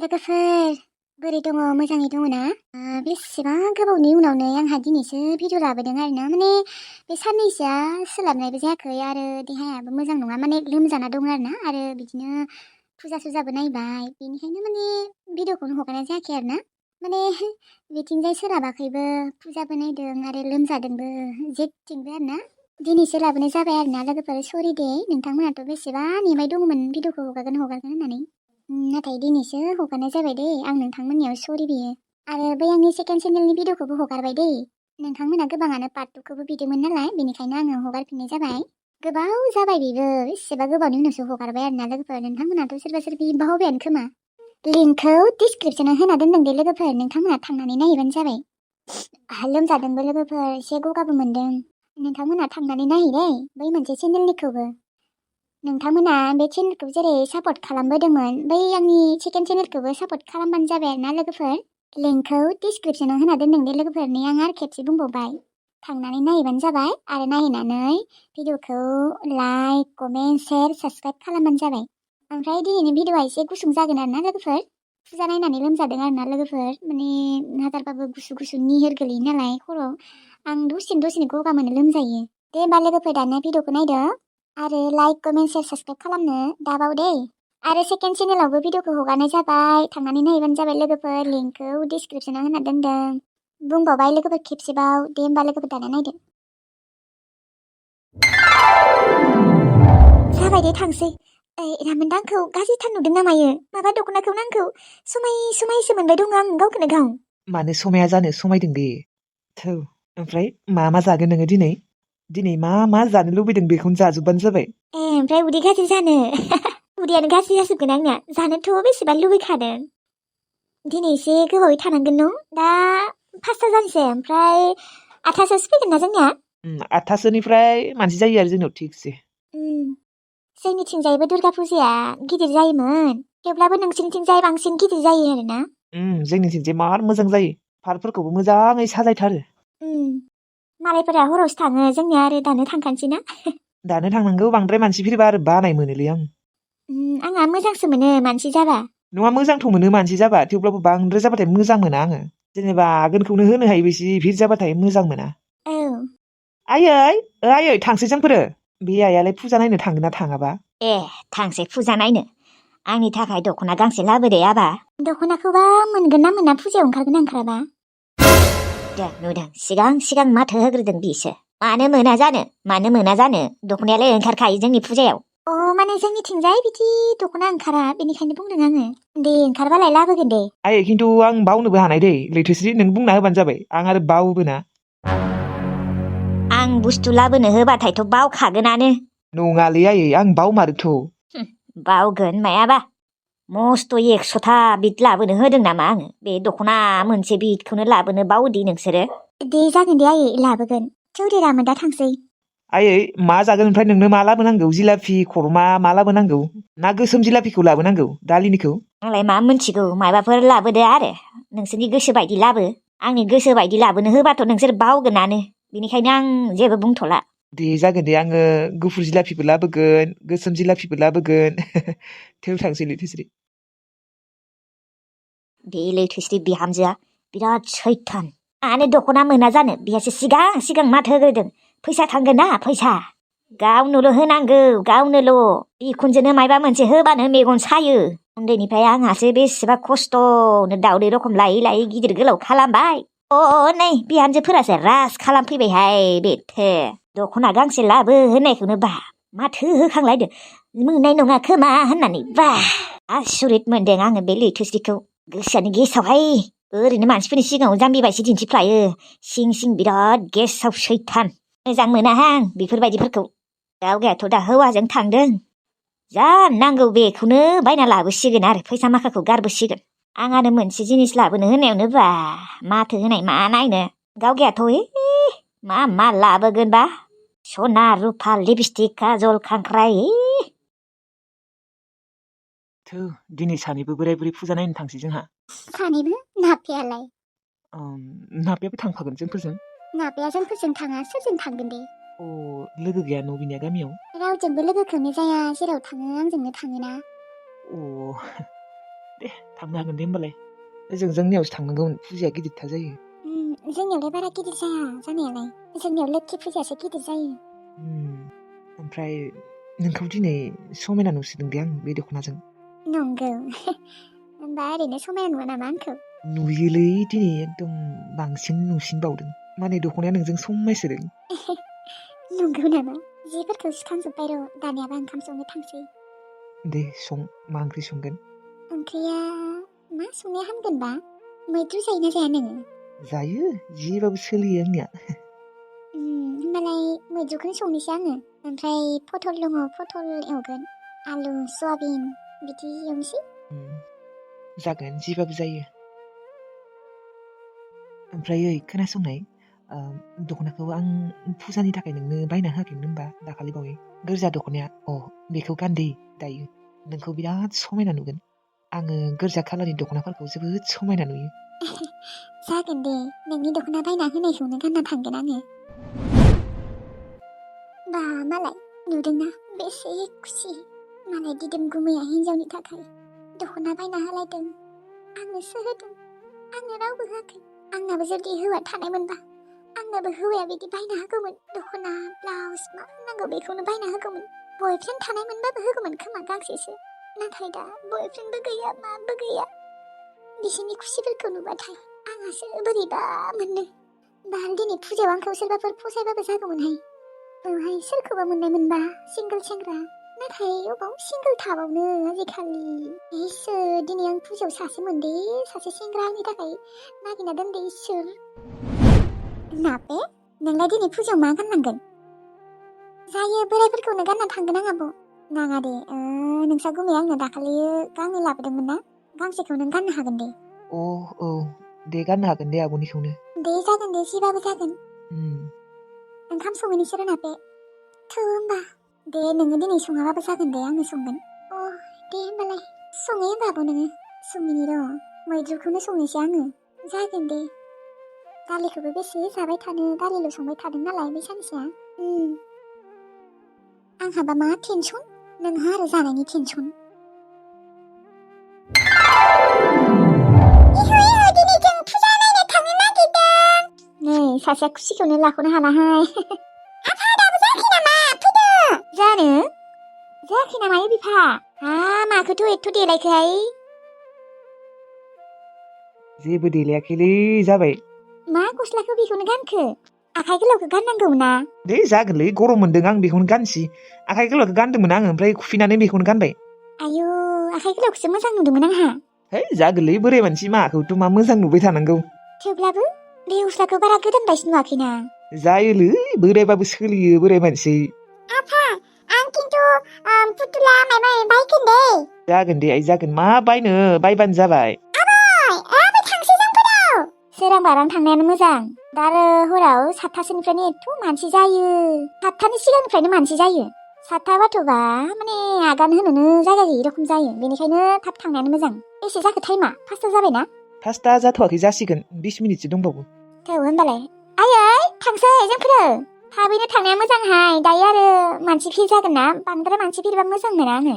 लोगोफोर बोरै दङ मोजाङै दङ ना? बेसेबां गोबावनि उनावनो आंहा दिनैसो भिडिअ लाबोदों आरोना माने बे साननैसोआ सोलाबनायबो जायाखै आरो देहायाबो मोजां नङा माने लोमजाना दङ आरोना आरो बिदिनो फुजा सुजाबो नायबाय बेनिखायनो माने भिडिअखौनो हगारनाय जायाखै आरोना माने बिथिंजाय सोलाबाखैबो फुजाबो नायदों आरो लोमजादोंबो जेथिंबो आरोना दिनैसो लाबोनाय जाबाय आरोना लोगोफोर सरि दे नोंथांमोनाथ' बेसेबा नेबाय दङमोन भिडिअखौ हगारगोन होननानै नाथाय दिनैसो हगारनाय जाबाय दे आं नोंथांमोननियाव सरि बियो आरो बै आंनि सेकेन्ड चेनेलनि भिडिअखौबो हगारबाय दे नोंथांमोना गोबाङानो पार्ट 2खौबो बिदोंमोन नालाय बेनिखायनो आङो हगारफिननाय जाबाय गोबाव जाबाय बेबो बेसेबा गोबावनि उनावसो हगारबाय आरोना लोगोफोर नोंथांमोनाथ' सोरबा सोरबि बावबायानो खोमा लिंकखौ डिसक्रिपसनाव होना दोनदों दे लोगोफोर नोंथांमोना थांनानै नायहैबानो जाबाय लोमजादोंबो लोगोफोर एसे गगाबो मोनदों नोंथांमोना थांनानै नायहै दे बै मोनसे चेनेलनिखौबो नोंथांमोना बे चेनेलखौ जेरै सापर्ट खालामबोदोंमोन बै आंनि सेकेन्ड चेनेलखौबो सापर्ट खालामबानो जाबाय आरोना लोगोफोर लिंकखौ डिसक्रिपसनाव होना दोनदों दे लोगोफोर नै आं आरो खेबसे बुंबावबाय थांनानै नायहैबानो जाबाय आरो नायहैनानै भिडिअखौ लाइक कमेन्ट शेयार साबस्क्राइब खालामबानो जाबाय ओमफ्राय दिनैनि भिडिअआ एसे गुसुं जागोन आरोना लोगोफोर फुजा नायनानै लोमजादों आरोना लोगोफोर माने हाजारबाबो गुसु गुसु निहोर गोलैयो नालाय खर'आव आं दसेनो गगा मोनो लोमजायो दे होमबा लोगोफोर दाना भिडिअखौ नायदो आरो लाइक कमेन्ट शेयार साबस्क्राइब खालामनो दाबाव दे आरो सेकेन्ड चेनेलावबो भिडिअखौ हगारनाय जाबाय थांनानै नायबानो जाबाय लोगोफोर लिंकखौ डिसक्रिपसनाव होना दोनदों बुंबावबाय लोगोफोर खेबसेबाव दे होमबा लोगोफोर दाना नायदो जाबाय दे थांसै रामोनदा आंखौ गाज्रिथार नुदों ना मायो माबा दख'नाखौ नांगौ समायसो मोनबाय दङ आं गावखौनो गाव मानो समाया जानो समायदों दे थौ ओमफ्राय मा जागोन नोङो दिनै मा जानो लुबैदों बेखौनो जाजोबबानो जाबाय ओमफ्राय उदै गाज्रि जानो उदैयानो गाज्रि जाजोबगोन आंना जानोथ' बेसेबा लुबैखादों दिनै एसे गोबावै थानांगोन न' दा 5था जानोसै ओमफ्राय 8थासोसो फैगोन ना जोंनिया 8थासोनिफ्राय मानसि जायो आरो जोंनाव थिगसे जोंनिथिंजायबो दुर्गा फुजाया गिदिर जायोमोन थेवब्लाबो नोंसिनिथिंजाय बांसिन गिदिर जायो आरोना जोंनिथिंजाय मार मोजां जायो पार्कफोरखौबो मोजाङै साजायथारो मालायफोरा हरावसो थाङो जोंनिया आरो दानो थांखानोसै ना दानो थांनांगौ बांद्राय मानसि फैबा आरो बानाय मोनोलै आं आंहा मोजांसो मोनो मानसि जाबा नङा मोजांथ' मोनो मानसि जाबा थेवब्लाबो बांद्राय जाबाथाय मोजां मोना आङो जेनेबा आगोनखौनो होनो हायो बेसे भिर जाबाथाय मोजां मोना औ आयै थांसै जोंफोरो बे आइयालाय फुजा नायनो थांगोन ना थाङाबा थांसै फुजा नायनो आंनि थाखाय दख'ना गांसे लाबोदे आबा दख'नाखौबा मोनगोन ना मोना फुजायाव ओंखारगोन ना ओंखाराबा नुदों सिगां माथो होग्रोदों बिसो मानो मोना जानो दख'नायालाय ओंखारखायो जोंनि फुजायाव माने जोंनिथिंजाय बिदि दख'ना ओंखारा बेनिखायनो बुंदों आङो दे ओंखारबालाय लाबोगोन दे आयै खिन्थु आं बावनोबो हानाय दे लैथोश्री नों बुंना होबानो जाबाय आं आरो बावोबो ना आं बुस्थु लाबोनो होबाथायथ' बावखागोनानो नङालै आयै आं बावमारोथ' बावगोन मायाबा मस्थ' 100था बिद लाबोनो होदों नामा आङो बे दख'ना मोनसे बिदखौनो लाबोनो बावोदि नोंसोरो दे जागोन दे आयै लाबोगोन थौ दे रामोनदा थांसै आयै मा जागोन ओमफ्राय नोंनो मा लाबोनांगौ जिलाफि खरमा मा लाबोनांगौ ना गोसोम जिलाफिखौ लाबोनांगौ दालिनिखौ आंलाय मा मोनथिगौ माबाफोर लाबोदो आरो नोंसोरनि गोसो बायदि लाबो आंनि गोसो बायदि लाबोनो होबाथ' नोंसोर बावगोनानो बेनिखायनो आं जेबो बुंथ'ला दे जागोन दे आङो गुफुर जिलाफिबो लाबोगोन गोसोम जिलाफिबो लाबोगोन थेव थांसै लैथोश्री बे लैथोश्री बिहामजोआ बिराद सैथान मानो दख'ना मोना जानो बिहासो सिगां माथो होग्रोदों फैसा थांगोन ना फैसा गावनोल' होनांगौ गावनोल' बिखुनजोनो मायबा मोनसे होबानो मेगन सायो उन्दैनिफ्राय आंहासो बेसेबा खस्थ'नो दावदै रखम लायै गिदिर गोलाव खालामबाय नै बिहामजोफोरासो राज खालामफैबायहाय बेथो दख'ना गांसे लाबो होननायखौनो माथो होखांलायदो मोननाय नङा खोमा होननानै आसुरित मोनदों आङो बे लैथोश्रीखौ गोसोआनो गेसावहाय ओरैनो मानसिफोरनि सिगाङाव जाम्बि बायसो दिन्थिफ्लायो सिं बिराद गेसाव सैथान मोजां मोनाहां बेफोरबायदिफोरखौ गावगायाथ' दा हौवाजों थांदों जा नांगौ बेखौनो बायना लाबोसिगोन आरो फैसा माखाखौ गारबोसिगोन आंहानो मोनसे जिनिस लाबोनो होनायावनो माथो होनाय मा नायनो गावगायाथ' मा लाबोगोनबा सना रुफा लिपस्टिक काजल खांख्राइ दिनै सानैबो बोराय बुरै फुजा नायनो थांसै जोंहा सानैबो नाफेयालाय नाफेयाबो थांफागोन जोंफोरजों नाफेया जोंफोरजों थाङा सोरजों थांगोन दे लोगो गैया न' बिनिया गामियाव रावजोंबो लोगोखौनो जाया जेराव थाङो आंजोंनो थाङोना दे थांनो हागोन दे होमबालाय जोंनियावसो थांनांगौमोन फुजाया गिदिरथार जायो जोंनियावलाय बारा गिदिर जाया जानायालाय जोंनियाव लोक्षि फुजायासो गिदिर जायो ओमफ्राय नोंखौ दिनै समायना नुसिदों दे आं बे दख'नाजों नंगौ होमबा ओरैनो समायना नुवा नामा आंखौ नुयोलै दिनै एकदम बांसिन नुसिनबावदों माने दख'नाया नोंजों समायसोदों नंगौ नामा जिफोरखौ सुखांजोब्बाय र' दानियाबा ओंखाम संनो थांसै दे सं मा ओंख्रि संगोन ओंख्रिया मा संनाया हामगोनबा मैद्रु जायोना जाया नोङो जायो जिबाबो सोलियो आंनिया होमबालाय मैद्रुखौनो संनोसै आङो ओमफ्राय पटल दङ पटल एवगोन आलु सयाबिन बिदि एवनोसै जागोन जिबाबो जायो ओमफ्राय ओइ खोनासंनाय दख'नाखौ आं फुजानि थाखाय नोंनो बायना होआखैमोन होनबा दाखालि बावै गोरजा दख'नाया बेखौ गानदे दायो नोंखौ बिराद समायना नुगोन आङो गोरजा खालारनि दख'नाफोरखौ जोबोद समायना नुयो जागोन दे नोंनि दख'ना बायना होनायखौनो गानना थांगोन आङो बा मालाय नुदोंना बेसे खुसि मालाय दिदोम गुमैया हिन्जावनि थाखाय दख'ना बायना होलायदों आंनोसो होदों आंनो रावबो होआखै आंनाबो जुदि हौवा थानाय मोनबा आंनाबो हौवाया बिदि बायना होगौमोन दख'ना ब्लाउस मा नांगौ बेखौनो बायना होगौमोन बयफ्रेन्ड थानाय मोनबाबो होगौमोन खोमा गांसेसो नाथाय दा बयफ्रेन्डबो गैया माबो गैया बिसोरनि खुसिफोरखौ नुबाथाय आंहासो बोरैबा मोनो बाल दिनै फुजायाव आंखौ सोरबाफोर फसायबाबो जागौमोनहाय बेवहाय सोरखौबा मोननाय मोनबा सिंगोल सेंग्रा नाथाय अबाव सिंगोल थाबावनो आजिखालि इसोर दिनै आं फुजायाव सासे मोनदे सासे सेंग्रा आंनि थाखाय नागिरना दोनदे इसोर नापे नोंलाय दिनै फुजायाव मा गाननांगोन जायो बोरायफोरखौनो गानना थांगोन आं आब' नाङा दे नोंसा गुमै आंनो दाखालि गांनै लाबोदोंमोन ना गांसेखौ नों गाननो हागोन दे औ दे गाननो हागोन दे आब'निखौनो दे जागोन दे जिबाबो जागोन ओंखाम संहैनोसै र' नापे थौ होमबा दे नोङो दिनै सङाबाबो जागोन दे आंनो संगोन दे होमबालाय सङै होमबा आब' नोङो सङैनि र' मैद्रुखौनो संनोसै आङो जागोन दे दालिखौबो बेसे जाबाय थानो दालिल' संबाय थादों नालाय बे सानसेया आंहाबा मा टेनसन नोंहा आरो जानायनि टेनसन दिनै जों फुजा नायनो थांनो नागिरदों नै सासेया खुसिखौनो लाख'नो हालाहाय आफा दाबो जायाखै नामा फैदो जानो जायाखै नामा बिफा माखौथ' एथ' देलायखोहाय जेबो देलायाखैलै जाबाय मा गस्लाखौ बेखौनो गानखो आखाइ गोलावखौ गाननांगौ ना दे जागोनलै गरम मोनदों आं बेखौनो गानसै आखाइ गोलावखौ गानदोंमोन आङो ओमफ्राय खुफिनानै बेखौनो गानबाय आयौ आखाइ गोलावखौसो मोजां नुदोंमोन आंहा है जागोनलै बोराय मानसि माखौथ' मा मोजां नुबाय थानांगौ थेवब्लाबो बे गस्लाखौ बारा गोदान बायदि नुवाखैना जायोलै बोरायबाबो सोलियो बोराय मानसि आफा आं खिन्थु पुतुला माबा बायगोन दे जागोन दे आइ जागोन मा बायनो बायबानो जाबाय थांसै जों फैदाव सोरां बारां थांनायानो मोजां दा आरो हराव 7थासोनिफ्रायनो एथ' मानसि जायो 7थानि सिगांनिफ्रायनो मानसि जायो 7था बाथ'बा माने आगान होनोनो जायगा गैयि रखम जायो बेनिखायनो थाब थांनायानो मोजां बेसे जाखो टाइमा 5ता जाबायना 5ता जाथ'वाखै जासिगोन 20 मिनिटसो दंबावो थौ होनबालाय आयै थांसै जोंफोरो थाबैनो थांनाया मोजांहाय दायो आरो मानसि भिर जागोन ना बांद्राय मानसि भिरबा मोजां मोना आङो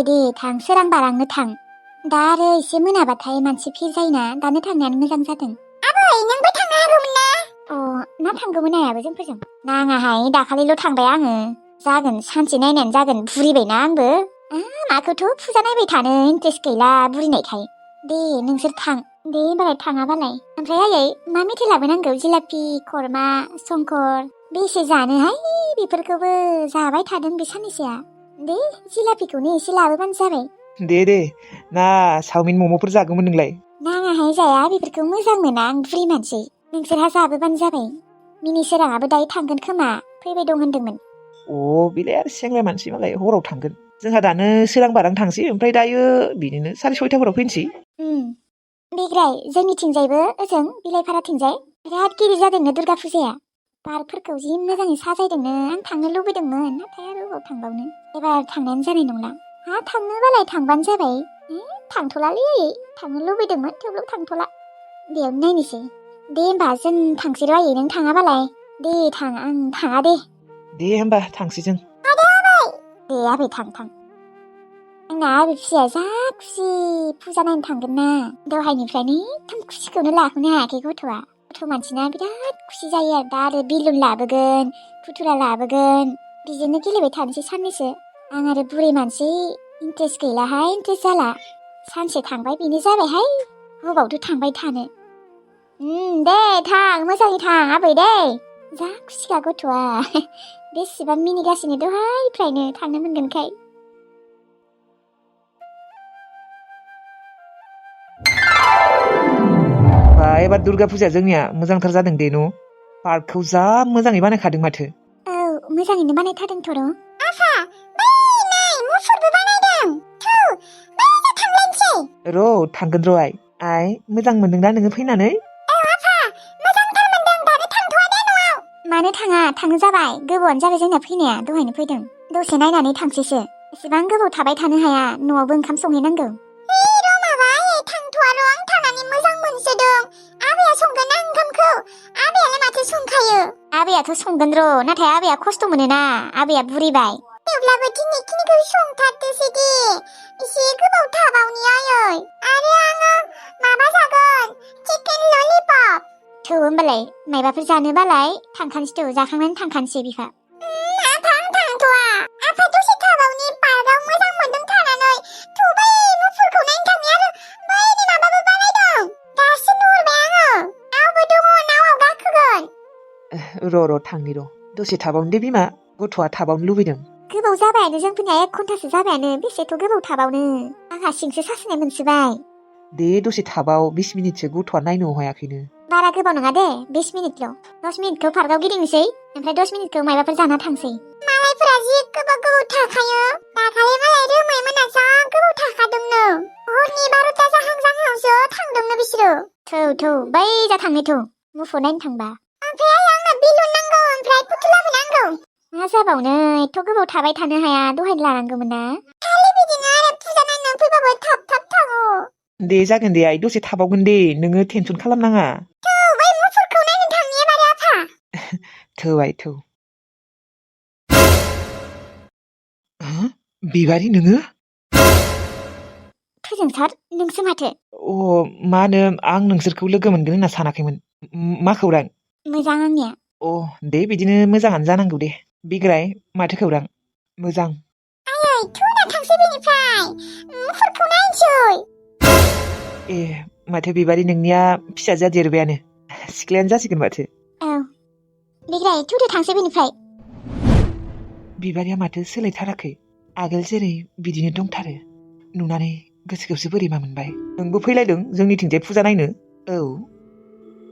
दे थां सोरां बारांनो थां दा आरो एसे मोनाबाथाय मानसि भिर जायोना दानो थांनायानो मोजां जादों आबै नोंबो थांनो हागौमोन ना ना थांगौमोन आयाबो जोंफोरजों नाङाहाय दाखालिल' थांबाय आङो जागोन सानसे नायनायानो जागोन बुरिबायना आंबो माखौथ' फुजा नायबाय थानो इन्ट्रेस्ट गैला बुरिनायखाय दे नोंसोर थां दे होनबालाय थाङाबालाय ओमफ्राय आयै मा मेथाइ लाबोनांगौ जिलापि खरमा संकर बेसे जानोहाय बेफोरखौबो जाबाय थादों बे साननैसोआ दे जिलापिखौनो एसे लाबोबानो जाबाय दे ना चावमिन मम'फोर जागौमोन नोंलाय नाङाहाय जाया बेफोरखौ मोजां मोना आं बुरि मानसि नोंसोरहा जाबोबानो जाबाय मिनि सोराङाबो दायो थांगोन खोमा फैबाय दं होनदोंमोन बेलाय आरो सेंग्रा मानसि मालाय हराव थांगोन जोंहा दानो सोरां बारां थांसै ओमफ्राय दायो बिदिनो 6:30फोराव फैनोसै बेग्राय जोंनिथिंजायबो ओजों बिलाइफाराथिंजाय बिराद गिदिर जादोंनो दुर्गा फुजाया पार्कफोरखौ जि मोजाङै साजायदोंनो आं थांनो लुबैदोंमोन नाथाय आरो अबाव थांबावनो एबार थांनायानो जानाय नंला थांनोबालाय थांबानो जाबाय थांथ'लालै थांनो लुबैदोंमोन थेवब्लाबो थांथ'ला बेयावनो नायनोसै दे होमबा जों थांसै र' आयै नों थाङाबालाय दे थां आं थाङा दे होमबा थांसै जों दे आबै थां आंना आबै फिसाया जा खुसि फुजा नायनो थांगोन ना दहायनिफ्रायनो एथम खुसिखौनो लाख'नो हायाखै गथ'आ गथ' मानसिना बिराद खुसि जायो आरो दा आरो बेलुन लाबोगोन फुथुला लाबोगोन बिजोंनो गेलेबाय थानोसै साननैसो आं आरो बुरै मानसि इन्ट्रेस्ट गैलाहाय इन्ट्रेस्ट जाला सानसे थांबाय बेनो जाबायहाय गोबावथ' थांबाय थानो दे थां मोजाङै थां आबै दे जा खुसिखा गथ'आ बेसेबां मिनिगासिनो दहायनिफ्रायनो थांनो मोनगोनखाय एबार दुर्गा फुजाया जोंनिया मोजांथार जादों दे न' पार्कखौ जा मोजाङै बानायखादों माथो औ मोजाङैनो बानायथारदोंथ' र' आफा बै नै मुफुरबो बानायदों थौ बैजा थांलायनोसै र' थांगोन र' आइ मोजां मोनदोंना नोङो फैनानै औ आफा मोजांथार मोनदों दानो थांथ'वा दे न'आव मानो थांनो जाबाय गोबावानो जाबाय जोंना फैनाया दहायनो फैदों दसे नायनानै थांसैसो एसेबां गोबाव थाबाय थानो हाया न'आवबो ओंखाम संहैनांगौ थांथ'वा र' आं थानानै मोजां मोनसोदों आबैया संगोन ना ओंखामखौ आबैयालाय माथो संखायो आबैयाथ' संगोन र' नाथाय आबैया खस्थ' मोनोना आबैया बुरिबाय थेवब्लाबो दिनैखिनिखौ संथारदोसै दे एसे गोबाव थाबावनि आयै आरो आङो माबा जागोन चिकेन ललिपप थौ होमबालाय मायबाफोर जानोबालाय थांखानोसै जाखांनानै थांखानोसै बिफा आफा आं थांथ'वा आफा दसे थाबावनि पार्कआव मोजां मोनदों थानानै थौ बै मुफुरखौ नायनो थांनि आरो बैनि माबाबो बानायदों दासो नुहुरबाय आङो नावबो दङ नावआव गाखोगोन र' थांनि र' दसे थाबावनो दे बिमा गथ'आ थाबावनो लुबैदों गोबाव जाबायानो जों फैनाया 1 घन्टासो जाबायानो बेसेथ' गोबाव थाबावनो आंहा सिंसो सासोनाय मोनसोबाय दे दसे थाबाव 20 मिनिटसो गथ'आ नायनो हायाखैनो बारा गोबाव नङा दे 20 मिनिटल' 10 मिनिटखौ पार्कआव गिदिंनोसै ओमफ्राय 10 मिनिटखौ मायबाफोर जाना थांसै मालायफोरा जि गोबाव थाखायो दाखालि मालाय रोमै मोना जा गोबाव थाखादोंनो हरनि 12ता जाहांजाहांआवसो थांदोंनो बिसोरो थौ बै जा थांनो थौ मुफुर नायनो थांबा ओमफ्राय आंनो बेलुन नांगौ ओमफ्राय फुथुलाबो नांगौ मा जाबावनो एथ' गोबाव थाबाय थानो हाया दहायनो लानांगौमोन ना खालि बिदिनो आरो फुजा नायनो फैबाबो थाब थाङो दे जागोन दे आइ दसे थाबावगोन दे नोङो टेनसन खालामनाङा थौ बै मुफुरखौ नायनो थांनि एबार आफा थौ आइ थौ बिबारि नोङो फोजोंसार नोंसो माथो मा होनो आं नोंसोरखौ लोगो मोनगोन होनना सानाखैमोन मा खौरां मोजां आंनिया दे बिदिनो मोजाङानो जानांगौ दे बिग्राय माथो खौरां मोजां आयै थुना थांसै बेनिफ्राय मुफुरखौ नायनोसै माथो बिबारि नोंनिया फिसाजोआ देरबायानो सिख्लायानो जासिगोन माथो औ बिग्राय थुदो थांसै बेनिफ्राय बिबारिया माथो सोलायथाराखै आगोल जेरै बिदिनो दंथारो नुनानै गोसोखौसो बोरैबा मोनबाय नोंबो फैलायदों जोंनिथिंजाय फुजा नायनो औ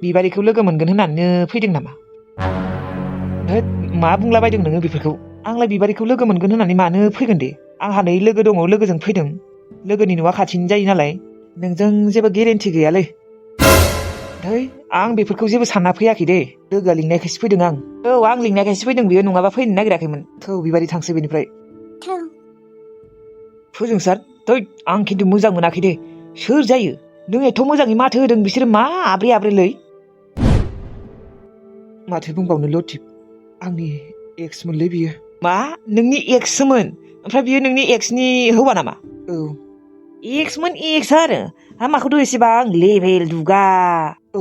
बिबारिखौ लोगो मोनगोन होननानै फैदों नामा होद मा बुंलाबायदों नोङो बेफोरखौ आंलाय बिबारिखौ लोगो मोनगोन होननानै मानो फैगोन दे आंहा नै लोगो दङ लोगोजों फैदों लोगोनि न'आ खाथिनि जायो नालाय नोंजों जेबो गेरेन्टि गैयालै धै आं बेफोरखौ जेबो सानना फैयाखै दे लोगोआ लिंनायखायसो फैदों आं लिंनायखायसो फैदों बियो नङाबा फैनो नागिराखैमोन थौ बिबारि थांसै बेनिफ्राय फोजोंसार आं खिन्थु मोजां मोनाखै दे सोर जायो नों एथ' मोजाङै माथो होदों बिसोरो मा आब्रे माथो बुंबावनो लथिफ आंनि एक्समोनलै बियो मा नोंनि एक्समोन ओमफ्राय बियो नोंनि एक्सनि हौवा नामा औ एक्समोन एक्स आरो माखौथ' एसेबां लेभेल दुगा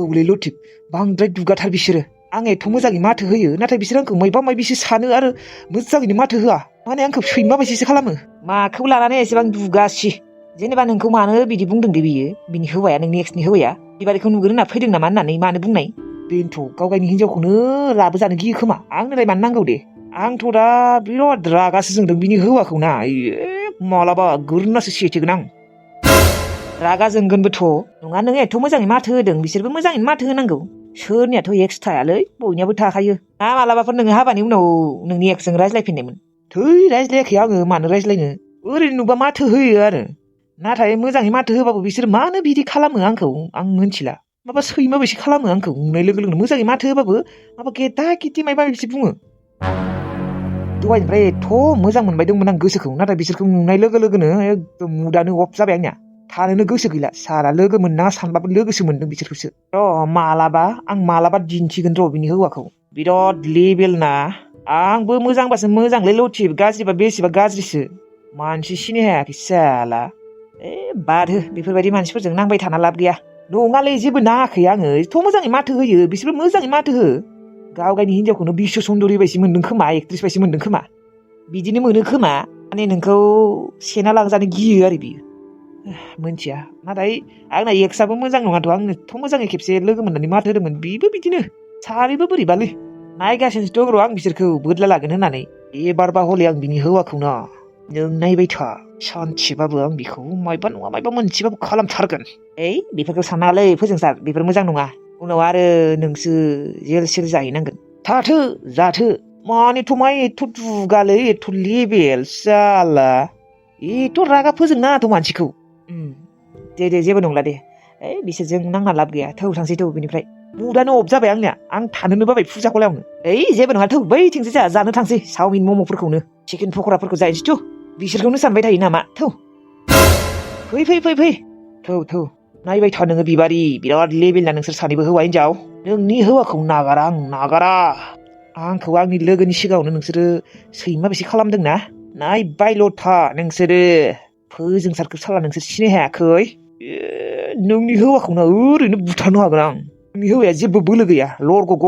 औलै लथिफ बांद्राय दुगाथार बिसोरो आं एथ' मोजाङै माथो होयो नाथाय बिसोर आंखौ मायबा मायबिसो सानो आरो मोजाङैनो माथो होआ माने आंखौ सैमा बायदिसो खालामो माखौ लानानै एसेबां दुगासि जेनेबा नोंखौ मानो बिदि बुंदों दे बियो बिनि हौवाया नोंनि एक्सनि हौवाया बिबारिखौ नुगोन होनना फैदों नामा होननानै मानो बुंनाय बेनोथ' गावगायनि हिनजावखौनो लाबोजानो गियो खोमा आंनोलाय मानो नांगौ दे आंथ' दा बिराद रागासो जोंदों बिनि हौवाखौ ना मालाबा गोरनासो सेथिगोन आं रागा जोंगोनबोथ' नङा नों एथ' मोजाङै माथो होदों बिसोरबो मोजाङैनो माथो होनांगौ सोरनियाथ' एक्स थायालै बयनियाबो थाखायो मालाबाफोर नोङो हाबानि उनाव नोंनि एक्सजों रायज्लायफिननायमोन थै रायज्लायाखै आङो मानो रायज्लायनो ओरैनो नुबा माथो होयो आरो नाथाय मोजाङै माथो होबाबो बिसोर मानो बिदि खालामो आंखौ आं मिन्थिला माबा सैमा बायदि खालामो आंखौ नुनाय लोगो लोगोनो मोजाङै माथो होबाबो माबा गेदा गेदि मायबा मायबि बुङो दहायनिफ्राय एथ' मोजां मोनबाय दंमोन आं गोसोखौ नाथाय बिसोरखौ नुनाय लोगो लोगोनो एकदम मुदानो अफ जाबाय आंनिया थानोनो गोसो गैला सारा लोगो मोननाङा सानबाबो लोगोसो मोनदों बिसोरखौसो मालाबा दिन्थिगोन र' बिनि हौवाखौ बिराद लेबेल ना आंबो मोजांबासो मोजांलै लथिफ गाज्रिबा बेसेबा गाज्रिसो मानसि सिनाय हायाखै साला बाद हो बेफोरबायदि मानसिफोरजों नांबाय थाना लाब गैया नङालै जेबो नाङाखै आङो एथ' मोजाङै माथो होयो बिसोरबो मोजाङै माथो हो गाव गावनि हिनजावखौनो बिश्व सुन्दरि बायदि मोनदों खोमा एक्ट्रिस बायदि मोनदों खोमा बिदिनो मोनो खोमा माने नोंखौ सेना लांजानो गियो आरो बियो मोनथिया नाथाय आंना एक्सआबो मोजां नङाथ' आं एथ' मोजाङै खेबसे लोगो मोननानै माथो होदोंमोन बिबो बिदिनो सानैबो बोरैबालै नायगासिनोसो दं र' आं बिसोरखौ बोदला लागोन होननानै एबारबा हले आं बिनि हौवाखौनो नों नायबाय था सानसेबाबो आं बिखौ मायबा नङा मायबा मोनसेबाबो खालामथारगोन बेफोरखौ साननाङालै फोजोंसार बेफोर मोजां नङा उनाव आरो नोंसो जेल सेल जाहैनांगोन थाथो जाथो मानोथ' मा एथ' दुगालै एथ' लेबेल साला एथ' रागा फोजोंनाङाथ' मानसिखौ दे जेबो नंला दे बिसोरजों नांना लाब गैया थौ थांसै थौ बिनिफ्राय मुदानो अफ जाबाय आंनिया आं थानोनो बाबाय फुजाखौलाय आंनो जेबो नङा थौ बैथिंसो जोंहा जानो थांसै चावमिन मम'फोरखौनो चिकेन पक'राफोरखौ जाहैनोसै थौ बिसोरखौनो सानबाय थायो नामा थौ फै थौ नायबाय था नोङो बिबारि बिराद लेबेलना नोंसोर सानैबो हौवा हिनजाव नोंनि हौवाखौ नागारा आं नागारा आंखौ आंनि लोगोनि सिगाङावनो नोंसोरो सैमा बेसे खालामदोंना नायबायल' था नोंसोरो फोजोंसारखौ साला नोंसोर सिनाय हायाखै नोंनि हौवाखौनो ओरैनो बुथारनो हागोन आं नोंनि हौवाया जेबो बोलो गैया लरग'ग'